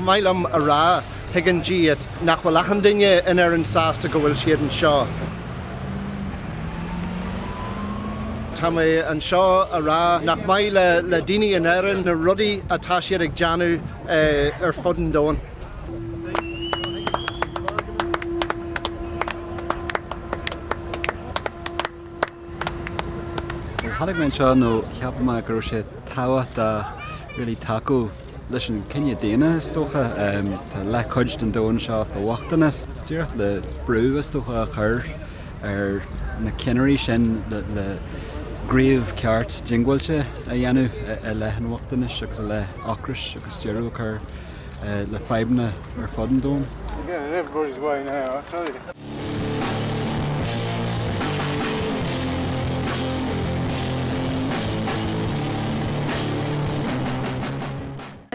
maith liom a rá chuig an G8 nach bhfuil achan duine in Éirinn sásta go bhfuil siad anseo. Tá mé anseo a rá nach maith le daoine in Éirinn na rudaí atá siad ag déanamh ar fud an domhain. Bhuel, tháinig mé anseo nó cheap mé go raibh sé tábhachtach really tacú leis an cine daonna is dócha. Tá leathchuid den domhan seo fá bhochtanas, díreach le brú is dócha a chur ar na ceannairí sin le gníomh ceart diongbháilte a dhéanamh i leith an bhochtanais agus i leith ocrais agus deireadh a chur le fadhbanna ar fud an domhain. You're getting in everybody's way now, I tell you.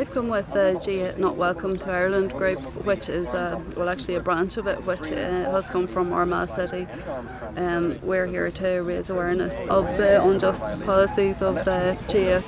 I've come with the G8 Not Welcome to Ireland group, which is a, well actually a branch of it, which uh, has come from Armagh City. Um, we're here to raise awareness of the unjust policies of the G8.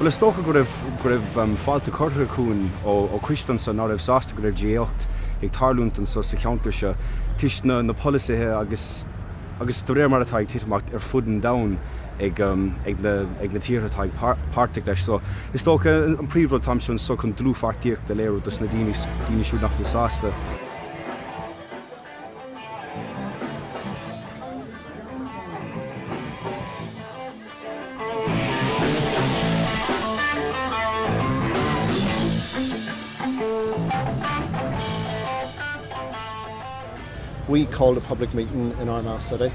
Bhuel is dócha go raibh go raibh fáilte curtha chugainn ó choiste anseo ná raibh sásta go raibh G8 ag tarlúint anseo sa cheantar seo toisc na na polasaithe agus agus de réir mar atá ag titim amach ar fud an domhain ag ag na ag na tíortha atá ag páirteach leis. So is dócha an príomhrud táimse anseo chun dlúthpháirtíocht a léiriú dos na daoine daoine siúd nach bhfuil sásta. We called a public meeting in Armagh City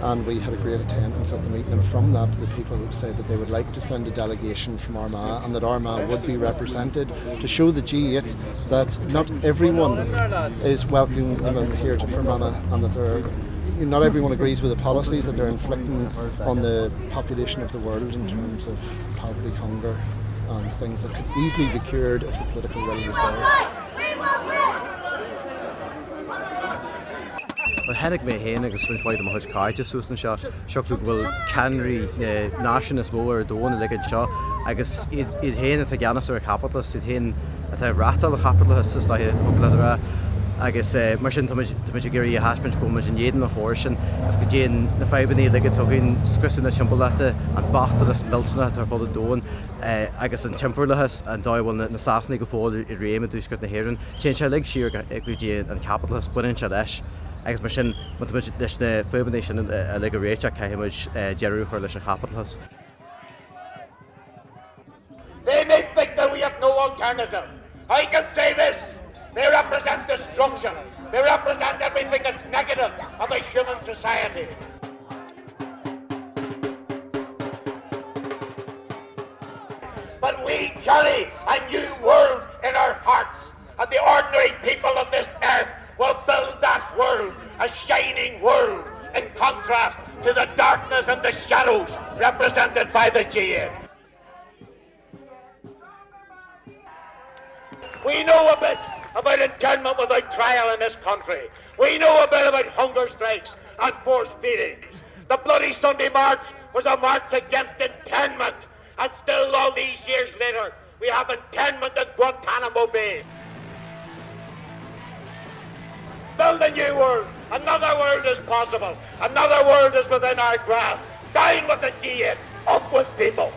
and we had a great attendance at the meeting and from that the people said that they would like to send a delegation from Armagh and that Armagh would be represented to show the G8 that not everyone is welcoming them here to Fermanagh and that there are not everyone agrees with the policies that they're inflicting on the population of the world in terms of poverty, hunger and things that could easily be cured if the political will was there. Well tháinig mé féin agus roinnt mhaith de mo chuid cairde suas anseo, siocair go bhfuil ceannairí na náisiún is mó ar domhan uilig anseo agus iad féin atá i gceannas ar an chaipitleachas, iad féin atá ag reáchtáil an chaipitleachais is dóiche thig leat a rá. Agus mar sin táimid ag iarraidh a thaispeáint go bhfuil muid in éadan an chórais sin agus go dtéann na fadhbanna uilig atá againn, scriosadh na timpeallachta, an bochtanas millteanach atá ar fud an domhain agus an t-impiriúlachas, an dóigh a bhfuil na Sasanaigh go fóill i réim i dtuaisceart na hÉireann. Téann sé uilig siar go dtí an caipitleachas, baineann sé leis. Agus mar sin, má tá muid leis na fadhbanna sin uilig a réiteach, caithfidh muid deireadh a chur leis an chaipitleachas. They may think that we have no alternative. I can say this, they represent destruction. They represent everything that's negative about human society. But we carry a new world in our hearts, and the ordinary people of this earth will build that world, a shining world, in contrast to the darkness and the shadows represented by the G8. We know a bit about internment without trial in this country. We know a bit about hunger strikes and forced feedings. The Bloody Sunday March was a march against internment, and still all these years later, we have internment at Guantanamo Bay. Build a new world. Another world is possible. Another world is within our grasp. Down with the G8, up with people.